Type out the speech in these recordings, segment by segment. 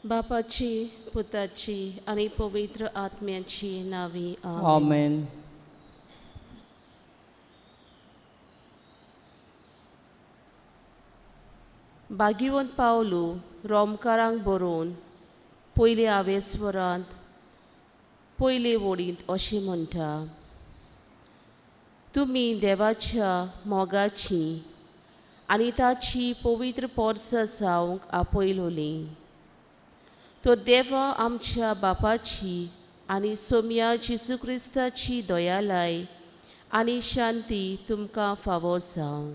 बापाची पुताची आनी पवित्र आत्म्याची नावी आमेन. आमेन. भाग्यवंत पावलू रोमकारांक बरोवन पयले आवेस्वरांत पयले वडींत अशें म्हणटा, तुमी देवाच्या मोगाची आनी ताची पवित्र पोरसां जावंक आपयलोली तर देवा आमच्या बापाची आनी सोम्या जेजू क्रिस्ताची दयालाय आनी शांती तुमकां फावो जावं.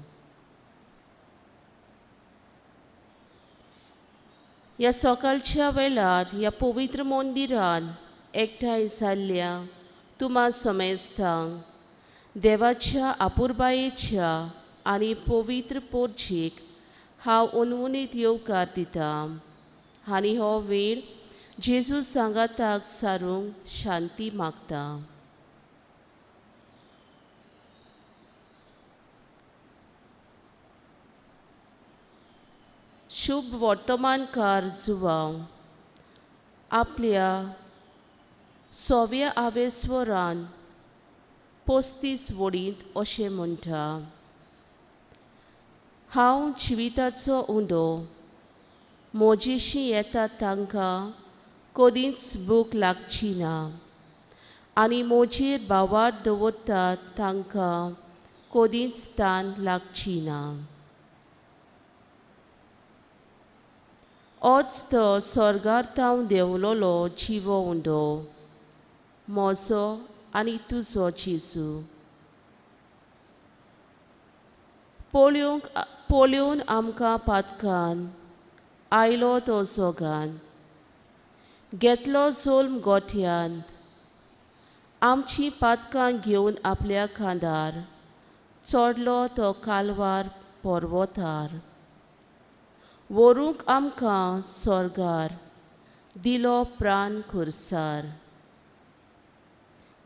ह्या सकाळच्या वेळार ह्या पवित्र मंदिरान एकठांय जाल्ल्या तुमा समेस्तांक देवाच्या आपुरबायेच्या आनी पवित्र पोर्चीक हांव अनवनीत येवकार दिता आनी हो वेळ जेजू सांगाताक सारूंक शांती मागता. शुभ वर्तमानकार जुवांव आपल्या सोव्या आवेस्वरान 35 वडींत अशें म्हणटा, हांव जिविताचो उंडो, म्हजेशी येता तांकां कदींच भूक लागची ना आनी म्हजेर भावार दवरतात तांकां कदींच तान लागची ना. होच तो स्वर्गार तावन देंवलोलो जिवो उंडो, म्हजो आनी तुजो जेजू. पळोवन आमकां पातकान आयलो तो जोगान, घेतलो जोल्म गोठ्यांत, आमची पातकां घेवन आपल्या खांदार चडलो तो कालवार पर्वतार, व्हरूंक आमकां स्वर्गार दिलो प्राण खुरसार.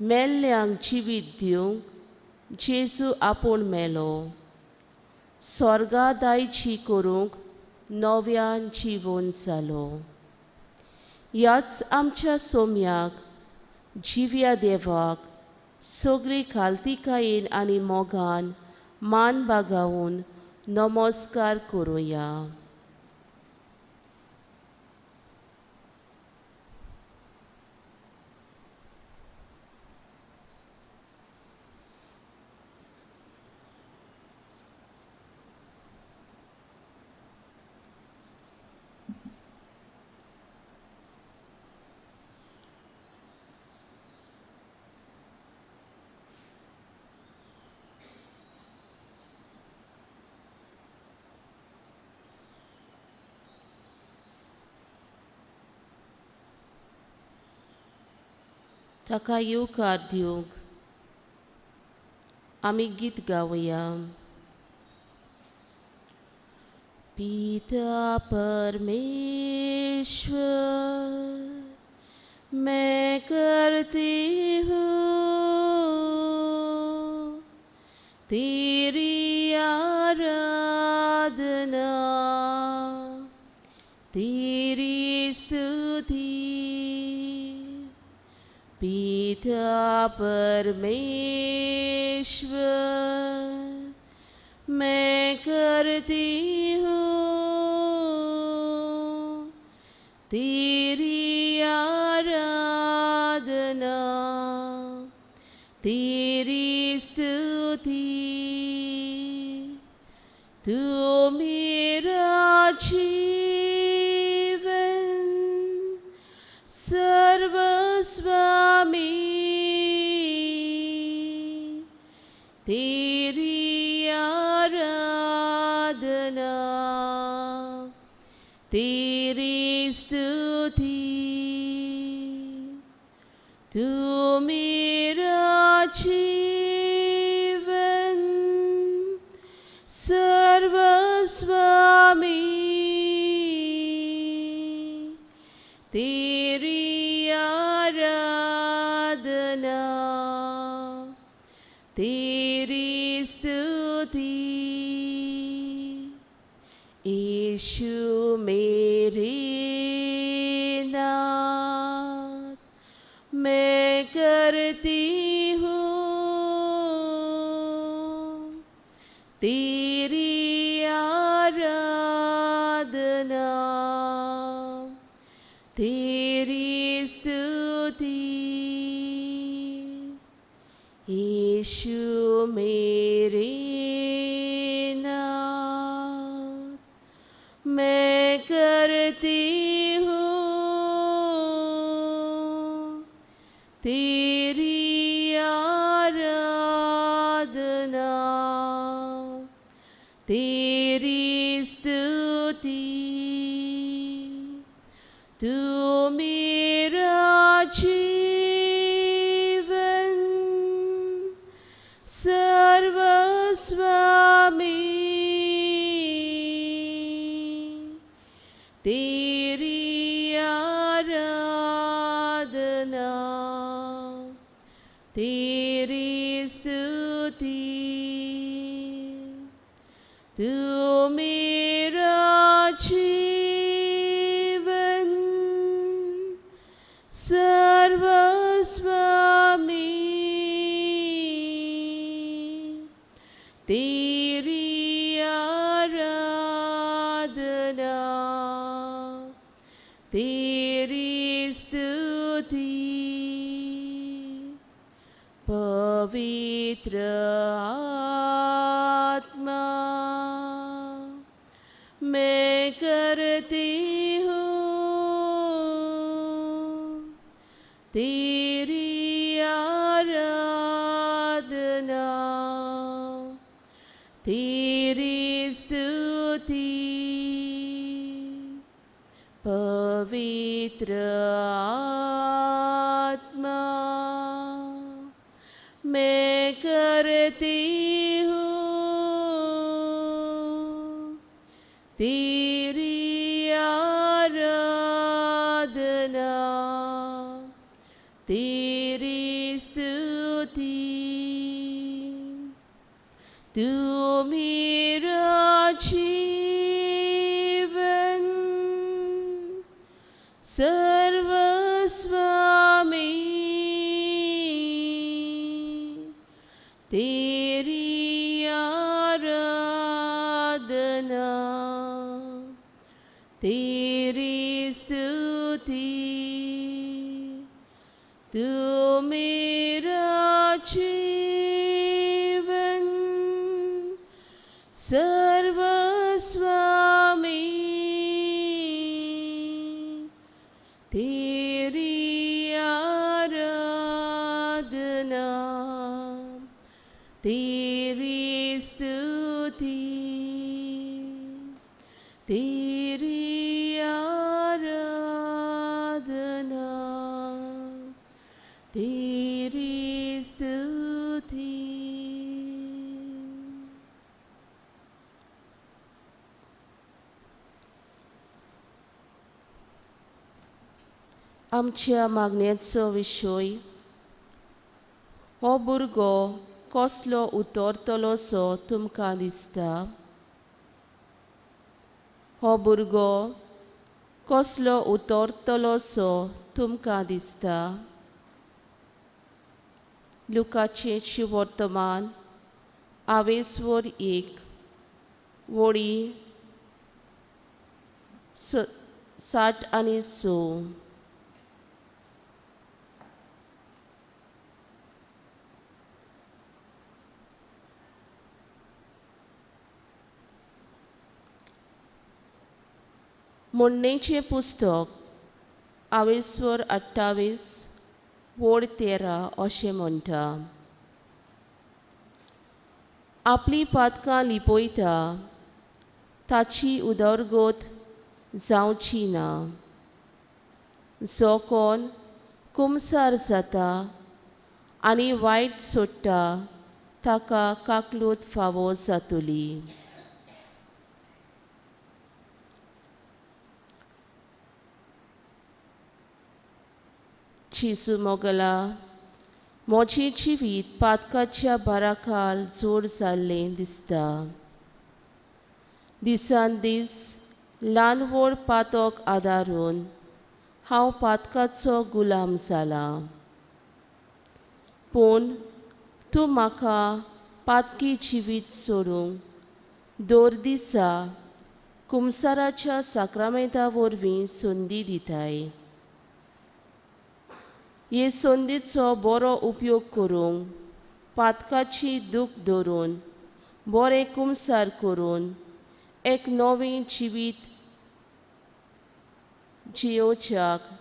मेल्ल्यांक जिवीत दिवंक जेजू आपूण मेलो, स्वर्गा दायची करूंक नव्यान जिवन जालो. ह्याच आमच्या सोम्याक जिव्या देवाक सगळी खालतिकायेन आनी मोगान मान बागावन नमस्कार करुया. ताका येवकार दिवंक आमी गीत गावया. पिता परमेश्वर मैं करती हूँ तेरी आराधना, तेरी स्तुति. पिता परमेश्वर मैं करती हूँ तेरी आराधना, तेरी स्तुति. तू मेरा जीवन सर्वस्वामी, तेरी आराधना, तेरी स्तुति. तू मेरा जीवन सर्वस्वामी, तेरी आराधना, तेरी स्तुति. यीशु मेरे तेरी आराधना, तेरी स्तुति। यीशु मेरे नाथ, मैं करती हूँ तेरी आराधना, तेरी स्तुति। तू मेरा जीवन सर्वस्वामी, तेरी आराधना, तेरी स्तुति। तू मेरा जीवन सर्वस्वामी, तेरी आराधना, तेरी स्तुति। पवित्र आत्मा, मैं करती हूँ तेरी आराधना, तेरी स्तुति। पवित्र आत्मा, मैं करती हूँ तेरी आराधना, तेरी स्तुति। तू मेरा जीवन सर्वस्वामी, तेरी आराधना, तेरी स्तुति। तू मेरा जीवन सर्वस्वामी, तेरी आराधना, तेरी स्तुति, तेरी आराधना, तेरी स्तुति। आमच्या मागण्याचो विशय हो भुरगो कसलो उतरतलोसो तुमकां दिसता? हो भुरगो कसलो उतरतलोसो तुमकां दिसता? लुकाचें शुवर्तमान आवेसवर 1 वळी 60 आनी 6. म्हणणेचें पुस्तक आवेस्वर 28 वोड 13 अशें म्हणटा, आपली पातकां लिपयता ताची उदरगत जावची ना. जो कोण कुमसार जाता आनी वायट सोडटा ताका काकलूत फावो जातली. जेजू मोगला, म्हजें जिवीत पातकाच्या बाराखाल जोड जाल्लें दिसता. दिसान दीस ल्हान व्हड पातक आदारून हांव पातकाचो गुलाम जालां. पूण तूं म्हाका पातकी जिवीत सोडूंक दर दिसा कुमसाराच्या साक्रामेंता वरवीं संदी दिताय. हे संदीचो बरो उपयोग करूंक पातकाची दूख धरून बरें कुमसार करून एक नवें जिवीत जियोवच्याक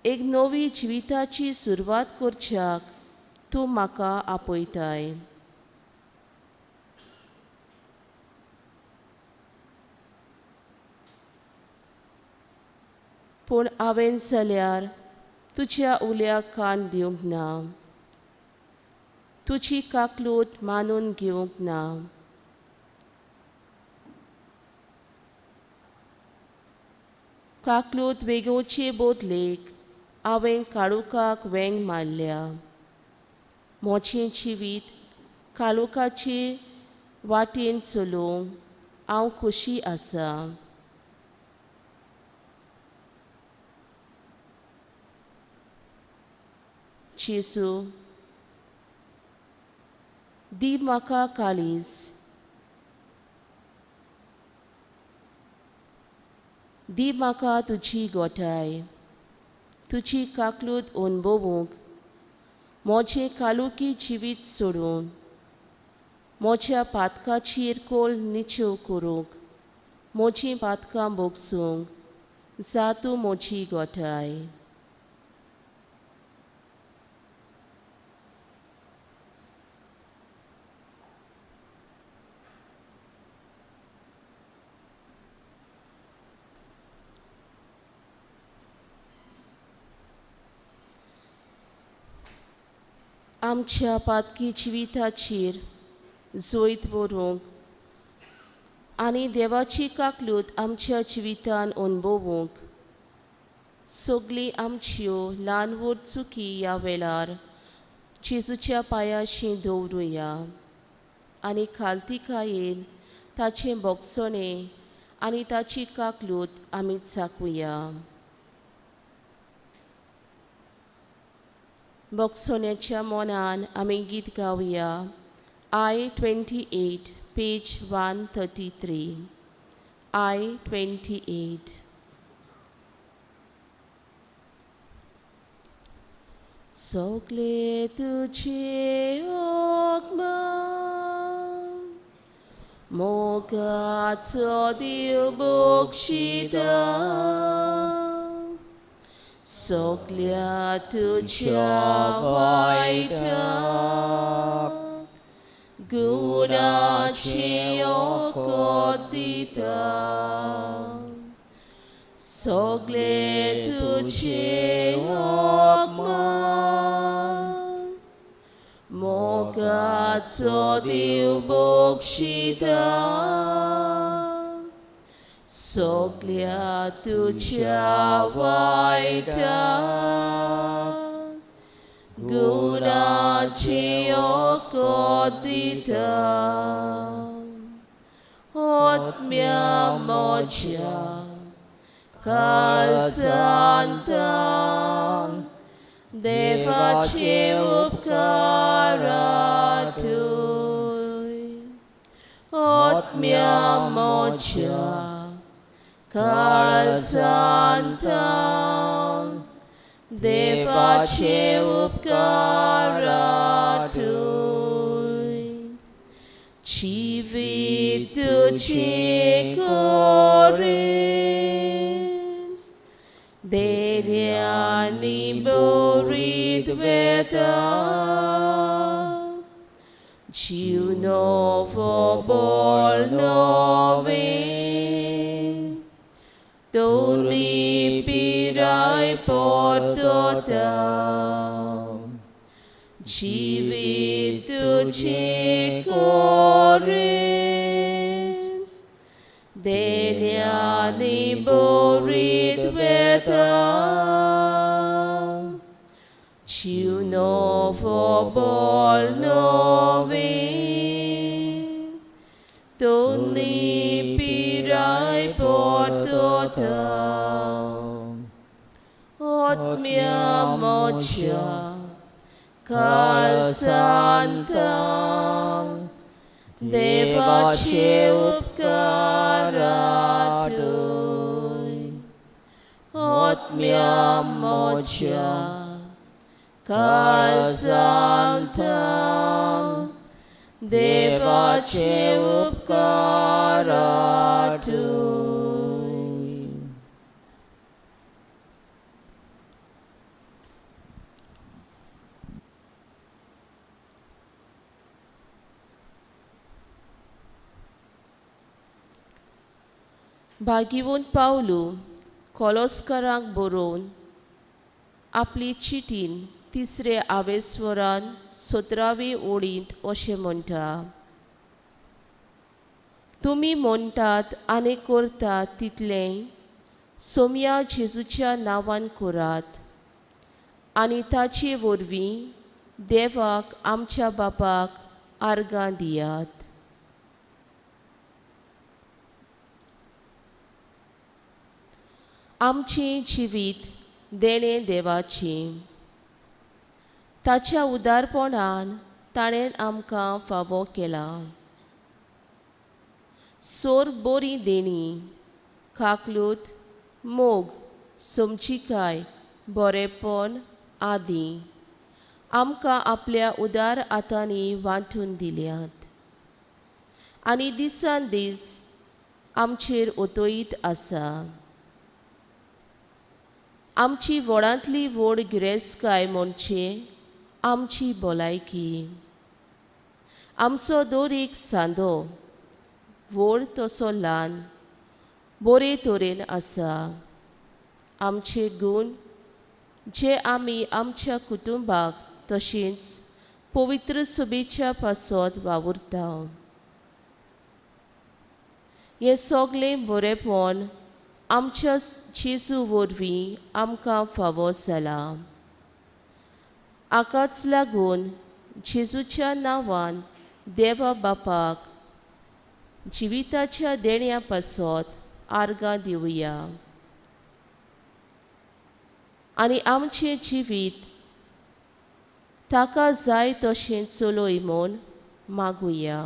एक नवी जिविताची सुरवात करच्याक तूं म्हाका आपयताय. पूण हांवें जाल्यार तुज्या उल्याक कान दिवंक ना, तुजी काकलूत मानून घेवंक ना. काकलूत वेगोवचे बदलेक हांवें काळुकाक वेंग मारल्या. म्हजें जिवीत काळुकाचे वाटेन चलोवंक हांव खोशी आसा. जेजू, दी म्हाका काळीज, दी म्हाका तुजी गोठाय, तुजी काकलूत अणभवूंक म्हजें कालुकी जिवीत सोडून म्हज्या पातकाचेर कोल निचेव करूंक म्हजीं पातकां भोगसूंक जा तूं म्हजी गोठाय. आमच्या पातकी जिविताचेर जैत व्हरूंक आनी देवाची काकलूत आमच्या जिवितान अणभवूंक सगळी आमच्यो ल्हान व्हड चुकी ह्या वेळार जेजूच्या पांयाशी दवरुया आनी खालतिकायेन ताचें भोगसणें आनी ताची काकलूत आमी चाकुया. भोगसण्याच्या मनान आमी गीत गावया. I 28 page 133. I 28. सगळे तुझे आगमन मोगाचो देव बक्षिता, सगळ्या तुझ्या वायटाक गुणाचें वखद दिता, सगळे तुझे आगमन मोगाचो देव बक्षिता, सगळ्या तुझ्या वायटाक गुणाचें वखद दिता. आत्म्या म्हज्या काळजांत देवाचे उपकार आठय. आत्म्या म्हज्या काळजांत देवाचे उपकार आठय. जिवीत तुजें करीस देण्यांनी बरीत वेता, जीव नवो बळ नवें दोनी पिराय परतता. जिवीत तुजें करीस देण्यांनी बरीत वेता, जीव नवो बळ नवें दोनी पिराय परतता. आत्म्या म्हज्या काळजांत देवाचे उपकारातूय आत्म्या म्हज्या काळजांत देवाचे उपकारातूय. भाग्यवंत पावलू कोलोस्करांक बरोवन आपली चिटीन तिसरे आवेस्वरान 17वे ओळींत अशें म्हणटा, तुमी म्हणटात आनी करतात तितलें सोम्या जेजूच्या नांवान करात आनी ताचे वरवीं देवाक आमच्या बापाक आर्गां दियात. आमचें जिवीत देणें देवाचें, ताच्या उदारपणान ताणें आमकां फावो केलां. सोर बरी देणी, काकलूत, मोग, समजिकाय, बरेपण आदी आमकां आपल्या उदार हातांनी वांटून दिल्यात आनी दिसान दीस आमचेर ओतयत आसा. आमची व्हडांतली व्हड गिरेस्तकाय म्हणजे आमची भलायकी. आमचो दर एक सांदो व्हड तसो ल्हान बरे तरेन आसा. आमचे गूण जे आमी आमच्या कुटुंबाक तशेंच पवित्र सभेच्या पासत वावुरता. हें सगळें बरेपण आमच्या जेजू वरवीं आमकां फावो जालां. हाकाच लागून जेजूच्या नांवान देवा बापाक जिविताच्या देण्या पासत आर्गां दिवया आनी आमचें जिवीत ताका जाय तशें चलय म्हूण मागुया.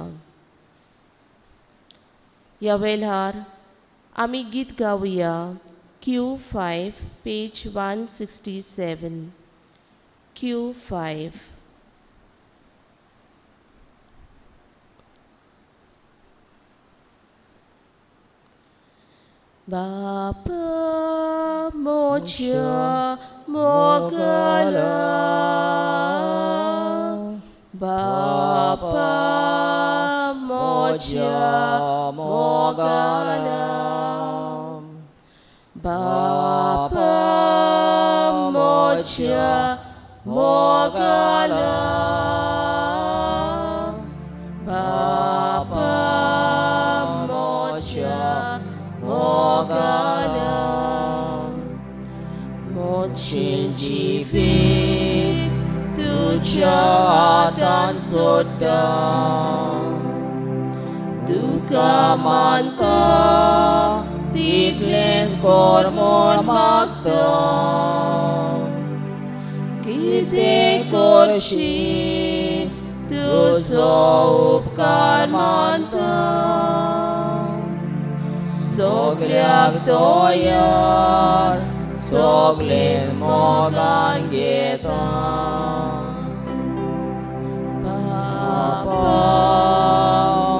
ह्या वेळार आमी गीत गावया Q5 page 167 Q5. बापा म्हज्या मोगाला, बापा म्हज्या मोगाला, बापा म्हज्या मोगाला, बापा म्हज्या मोगाला. म्हजें जिवीत तुज्या हातान सोडटा, तुका मानता तितलेंच कर म्हूण मागता. कितें करशी तुजो उपकार मानता, सगल्याक तयार सगळेंच मोगान घेता. बापा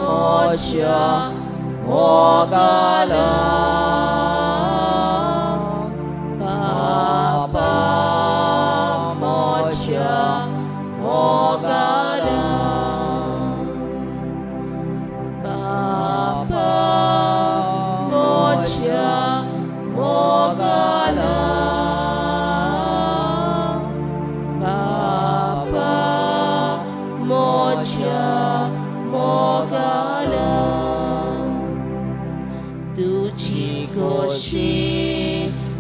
म्हज्या मोगाला, बापा म्हज्या मोगाला, बापा म्हज्या मोगाला, बापा म्हज्या मोगाला. तुजीच खोशी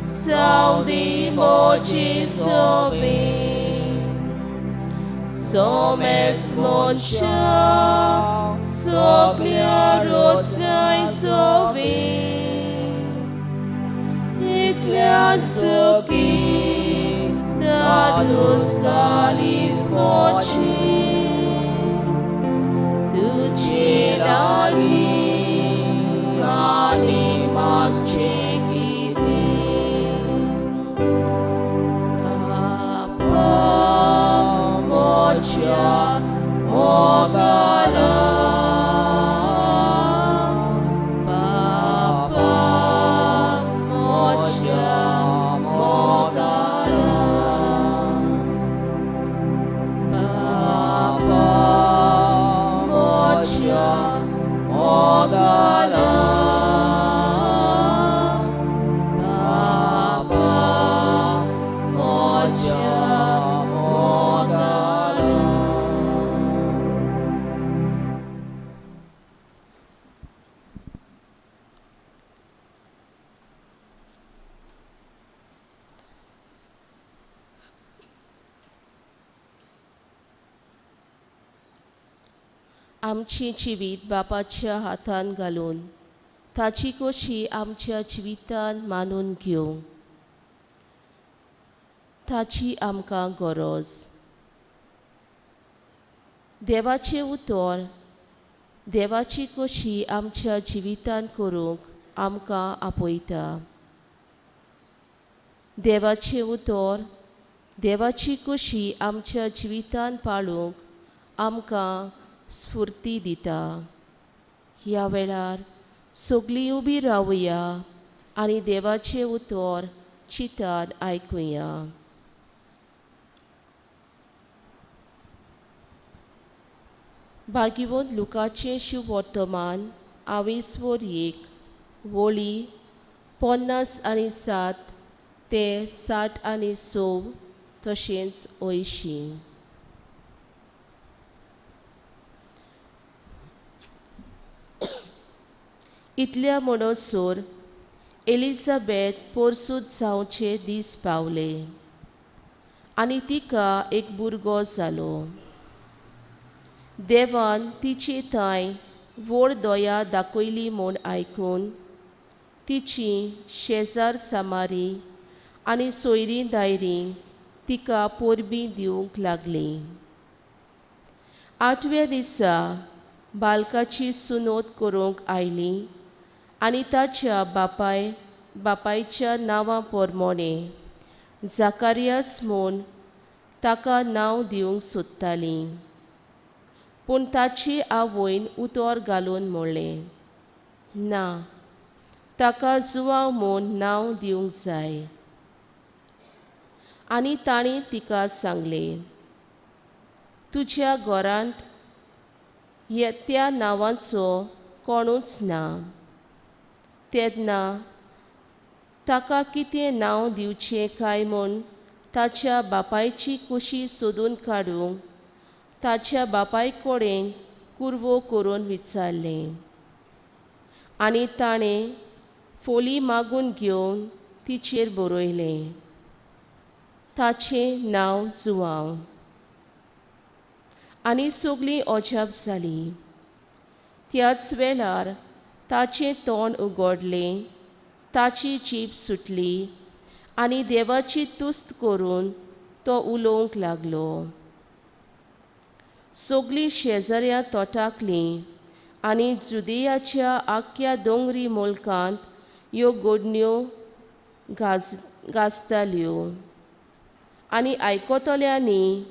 जावं दी म्हजी सवी, सोमेस्त मनशां सगल्या रचनाय सवी, इतल्यान चुकी दादूस कालीस म्हजी, तुज्या तुजे लागीं आनी मागचें कितें बापा म्हज्या मोगान बापा म्हज्या मोगान बापा म्हज्या मोगान बापा म्हज्या मोगान. आमचें जिवीत बापाच्या हातान घालून ताची कशी आमच्या जिवितान मानून घेवंक ताची आमकां गरज. देवाचें उतर देवाची कशी आमच्या जिवितान करूंक आमकां आपयता. देवाचें उतर देवाची कशी आमच्या जिवितान पाळूंक आमकां स्फुर्ती दिता. ह्या वेळार सगळीं उबी रावया आनी देवाचें उतर चिंतान आयकुया. भाग्यवंत लुकाचें शुभवर्तमान आवेसवर 1 वळी 50 आनी 7 ते 60 आनी 6 तशेंच 80. इतल्या म्हणसर एलिझाबेथ पोरसूद जावचे दीस पावले आनी तिका एक भुरगो जालो. देवान तिचे थंय व्हड दया दाखयली म्हूण आयकून तिची शेजार सामारी आनी सोयरीं दायरीं तिका परबीं दिवंक लागलीं. 8व्या दिसा बालकाची सुनोत करूंक आयली आनी ताच्या बापायच्या नांवा प्रमाणे जाकारियास म्हूण ताका नांव दिवंक सोदतालीं. पूण ताची आवयन उतर घालून म्हणलें, ना, ताका जुवांव म्हूण नांव दिवंक जाय. आनी तांणी तिका सांगलें, तुज्या घरांत त्या नांवाचो कोणूच ना. तेन्ना ताका कितें नांव दिवचें काय म्हूण ताच्या बापायची कुशी सोदून काडूंक ताच्या बापाय कडेन कुरवो करून विचारलें. आनी ताणें फोली मागून घेवन तिचेर बरयलें, ताचें नांव जुवांव. आनी सगळीं अजाप जालीं. त्याच वेळार ताचें तोंड उगडलें, ताची जीब सुटली आनी देवाची तुस्त करून तो उलोवंक लागलो. सगळीं शेजाऱ्यां तोटाकलीं आनी जुदेयाच्या आख्ख्या दोंगरी मुल्कांत ह्यो घडण्यो गाजताल्यो आनी आयकतल्यांनी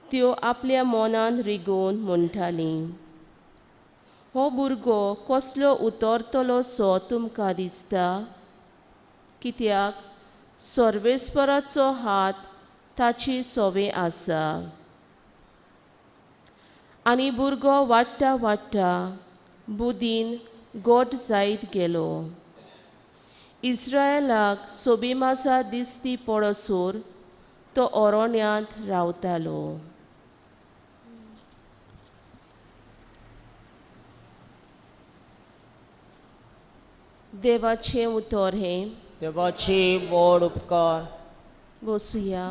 त्यो आपल्या मनान रिगोवन म्हणटालीं, हो भुरगो कसलो उतरतलो सो तुमकां दिसता? कित्याक सर्वेस्पराचो हात ताची सोवे आसा. आनी भुरगो वाडटा वाडटा बुदीन गोट जायत गेलो. इस्रायलाक सोबिमासा दिसती पडसर तो अरण्यांत रावतालो. देवाचें उतर हें. देवाची व्हड उपकार. बसुया.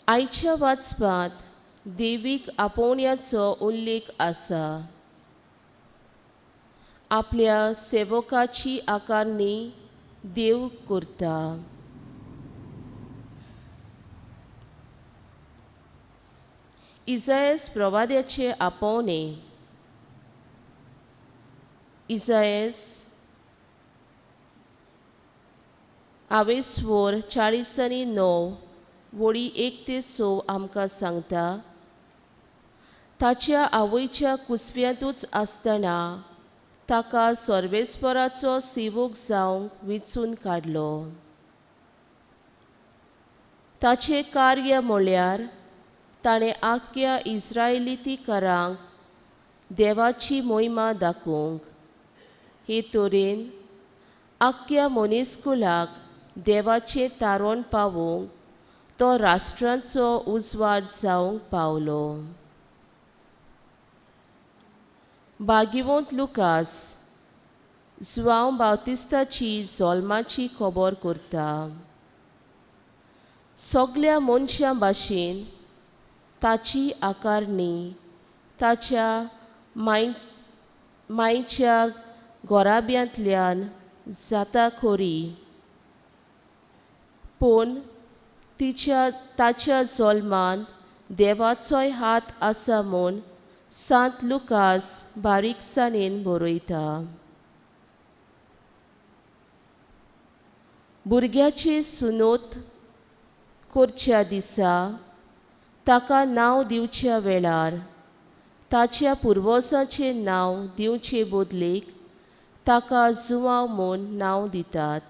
आयच्या वाचपांत देवीक आपोवण्याचो उल्लेख आसा. आपल्या सेवकाची आकारणी देव करता. इजायस प्रवाद्याचे आपोवणे. इजायस आवेस्वर 49 वळी 1 ते 6 आमकां सांगता, ताच्या आवयच्या कुसव्यांतूच आसतना ताका सर्वेस्पराचो सेवक जावंक विंचून काडलो. ताचें कार्य म्हळ्यार ताणें आख्या इस्रायलितीकारांक देवाची मोहिमा दाखोवंक. हे तरेन आख्या मनीसकुलाक देवाचें तारण पावोवंक तो राष्ट्रांचो उजवाड जावंक पावलो. भाग्यवंत लुकास जुआंव बाप्तिस्ताची जल्माची खबर करता. सगल्या मनशां भाशेन ताची आकारणी ताच्या मायच्या घराब्यांतल्यान जाता खरी, पूण तिच्या ताच्या जल्मांत देवाचोय हात आसा म्हूण सांत लुकास बारीकसाणेन बरयता. भुरग्याची सुनोत करच्या दिसा ताका नांव दिवच्या वेळार ताच्या पुर्वजाचें नांव दिवचे बदलेक ताका जुआंव म्हूण नांव दितात.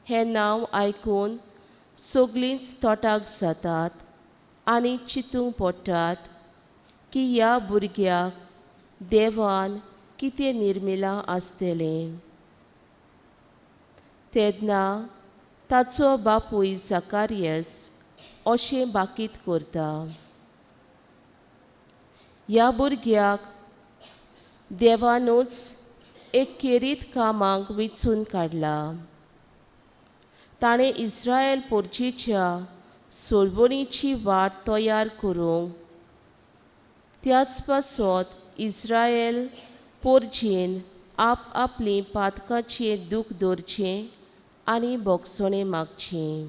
हें नांव आयकून सगळींच तोटाक जातात आनी चिंतूंक पडटात की ह्या भुरग्याक देवान कितें निर्मिलां आसतलें. तेन्ना ताचो बापूय जाकारियस अशें बाकीत करता, ह्या भुरग्याक देवानूच एक खेरीत कामाक विंचून काडला. ताणें इस्रायल पोर्चीच्या सोलवणीची वाट तयार करूंक त्याच पासत इस्रायल पोर्जेन आपआपलीं पातकाचें दूख दवरचें आनी भोगसणें मागचें.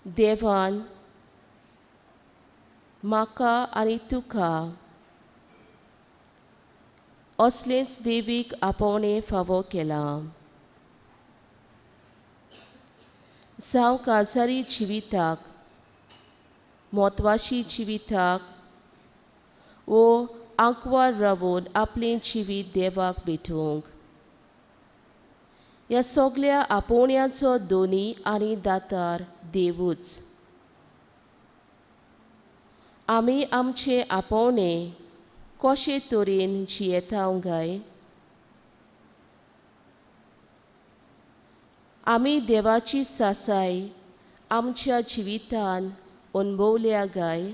देवान म्हाका आनी तुका असलेंच देवीक आपोवणें फावो केलां. जावं काजारी जिविताक, म्हत्वाशी जिविताक वो आंकवार रावून आपलें जिवीत देवाक भेटोवंक. ह्या सगल्या आपोवण्याचो दोनी आनी दातार देवूच. आमी आमचें आपोवणें कशे तरेन जियेता काय? आमी देवाची सासाय आमच्या जिवितान अणभवल्या काय?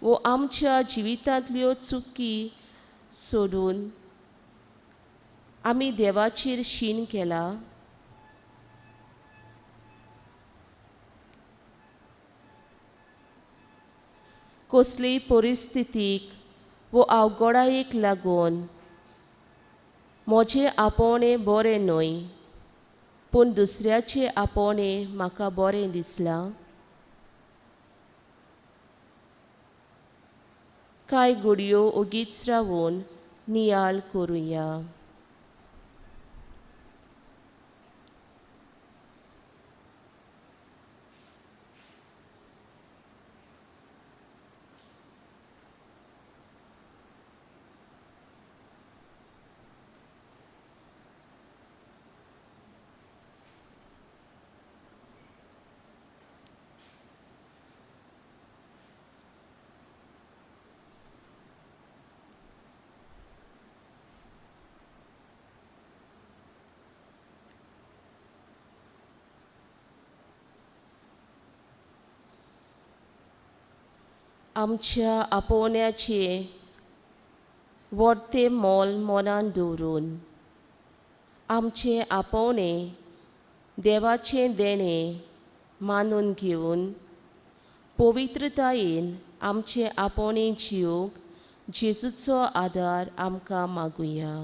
वो आमच्या जिवितांतल्यो चुकी सोडून आमी देवाचेर शीण केला? कसलेय परिस्थितीक वो अवघडायेक लागून म्हजें आपोवणें बरें न्हय, पूण दुसऱ्याचें आपोवणें म्हाका बरें दिसलां? कांय घडयो ओगीच रावून नियाळ करुया. आमच्या आपोवण्याचे वडते मोल मनान दवरून आमचें आपोवणें देवाचें देणें मानून घेवन पवित्रतायेन आमचें आपोवणें जिवंक जेजूचो आदार आमकां मागुया.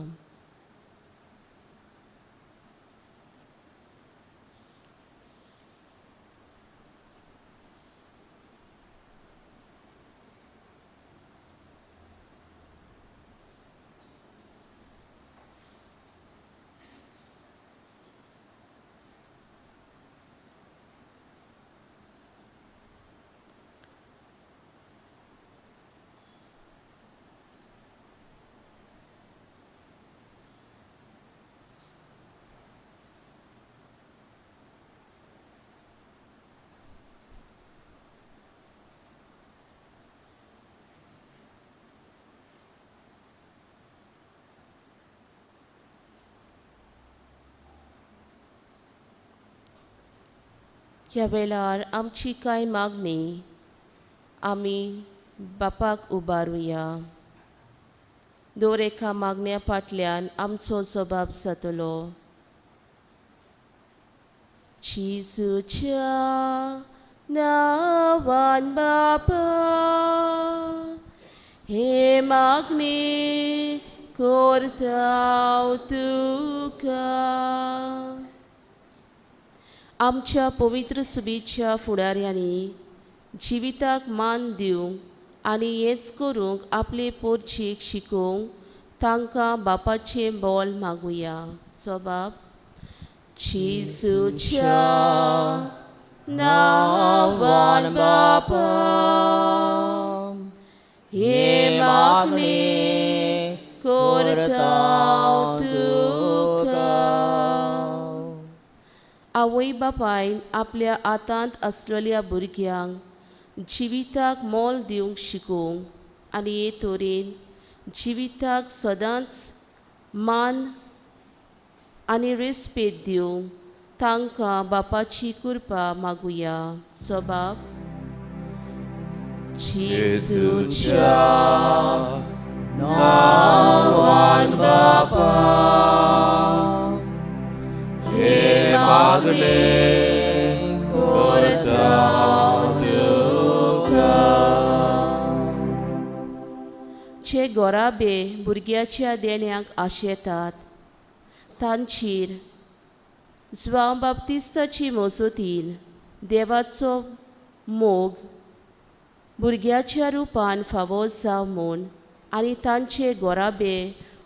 ह्या वेळार आमची कांय मागणी आमी बापाक उबारुया. दर एका मागण्या फाटल्यान आमचो जबाब जातलो. जेजूच्या नांवान बापा हे मागणी करता तुका. आमच्या पवित्र सुबीच्या फुडाऱ्यांनी जिविताक मान दिवंक आनी हेंच करूंक आपले पोरचीक शिकोवंक तांकां बापाचें बोल मागुया. सो बाप जेजूच्या नांवान बापा हे मागणी करता तुका. आवय बापायन आपल्या आतांत आसलेल्या भुरग्यांक जिविताक मोल दिवंक शिकोवंक आनी हे तरेन जिविताक सदांच मान आनी रेस्पेद दिवंक तांकां बापाची कृपा मागुया. सो बाप जेजूच्या नांवान बापा हे मागणे करता तुका. जे गोराबे भुरग्याच्या देण्याक आशेतात तांचेर जुआंव बाप्तिस्ताची मजतीन देवाचो मोग भुरग्याच्या रुपान फावो जावं म्हूण आनी तांचे गोराबे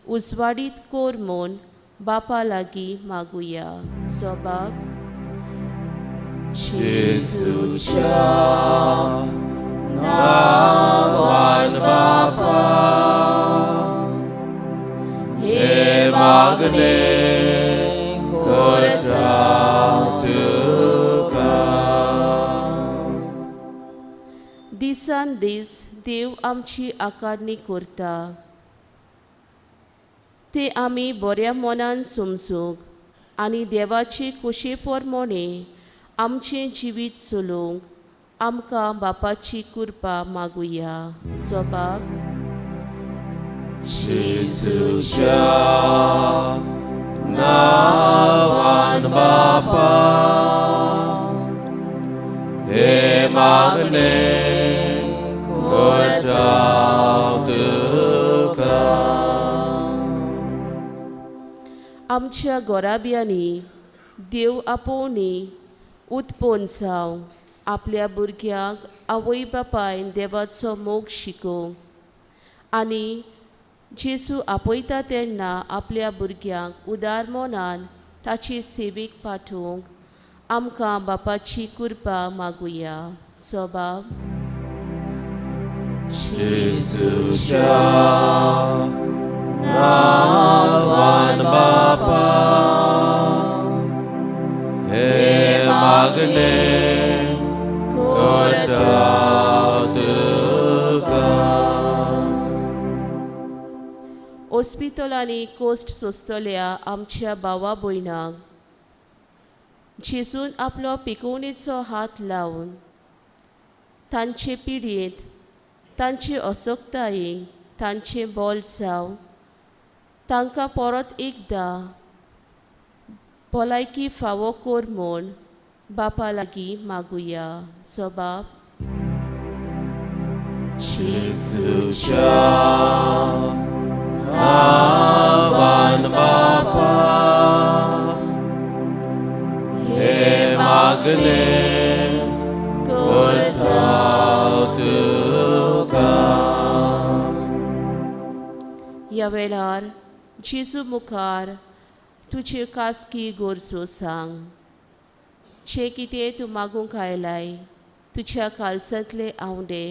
उजवाडीत कर म्हूण बापा लागीं मागुया. सो बाप जेजूच्या नांवान बापा हे मागणे करता तुका. दिसान दीस देव आमची आकारणी करता ते आमी बऱ्या मनान समजूंक आनी देवाचे कुशे प्रमाणे आमचें जिवीत चलोवंक आमकां बापाची कृपा मागुया. सो बाप जेजूच्या नांवान बापा हे मागणे करता तुका. आमच्या गोराब्यांनी देव आपोवणी उत्पन्न जावं आपल्या भुरग्यांक आवय बापायन देवाचो मोग शिकोवंक आनी जेजू आपयता तेन्ना आपल्या भुरग्यांक उदार मनान ताची सेवेक पाठोवंक आमकां बापाची कृपा मागुया. सो बाप जेजूच्या नांवान बापा हे मागणे करता तुका. ओस्पितलांनी कोश्ट सोंसतल्या आमच्या भावा भयणांक जेजून आपलो पिकोवणेचो हात लावन तांचे पिडयेंत तांची असक्तायेक तांचें बोल जावं तांकां परत एकदां भलायकी फावो कर म्हूण बापा लागीं मागुया. सो बाप जेजूच्या नांवान बापा हे मागणें करता तुका. ह्या वेळार जेजू मुखार तुज्यो खासगी गरजो सांग. जें कितें तूं मागूंक आयलाय तुज्या कालसांतले आंवडे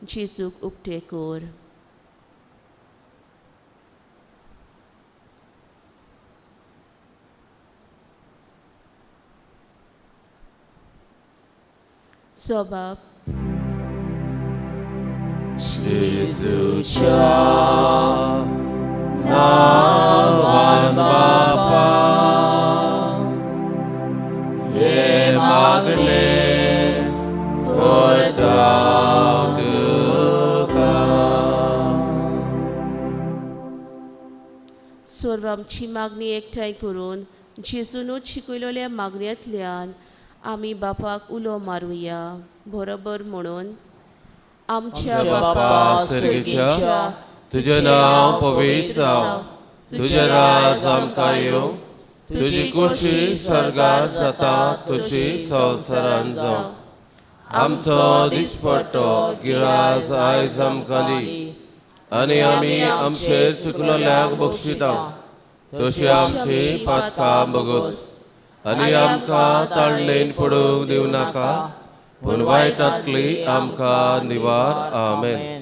जेजूक उक्ते कर. सो बाप जेजूच्या नांवान बापा हे मागणें करता तुका. सर्व आमची मागणी एकठांय करून जेजूनूच शिकयलेल्या मागण्यांतल्यान आमी बापाक उलो मारुया. बरोबर म्हणून आमच्या बापा सर्गेच्या, तुजें नांव पवित्र जावं, तुजें राज आमकां येवं, तुजी कुशी सर्गार जाता तशी संवसारान जावं. आमचो दिसपट्टो गिरास आयज आमकां दी आनी आमी आमचेर चुकलेल्यांक बक्षिता तशी आमची पातकां बगोस आनी आमकां ताळणेन पडूंक दिवं नाका पूण वायटांतली आमकां निवार. आमेन.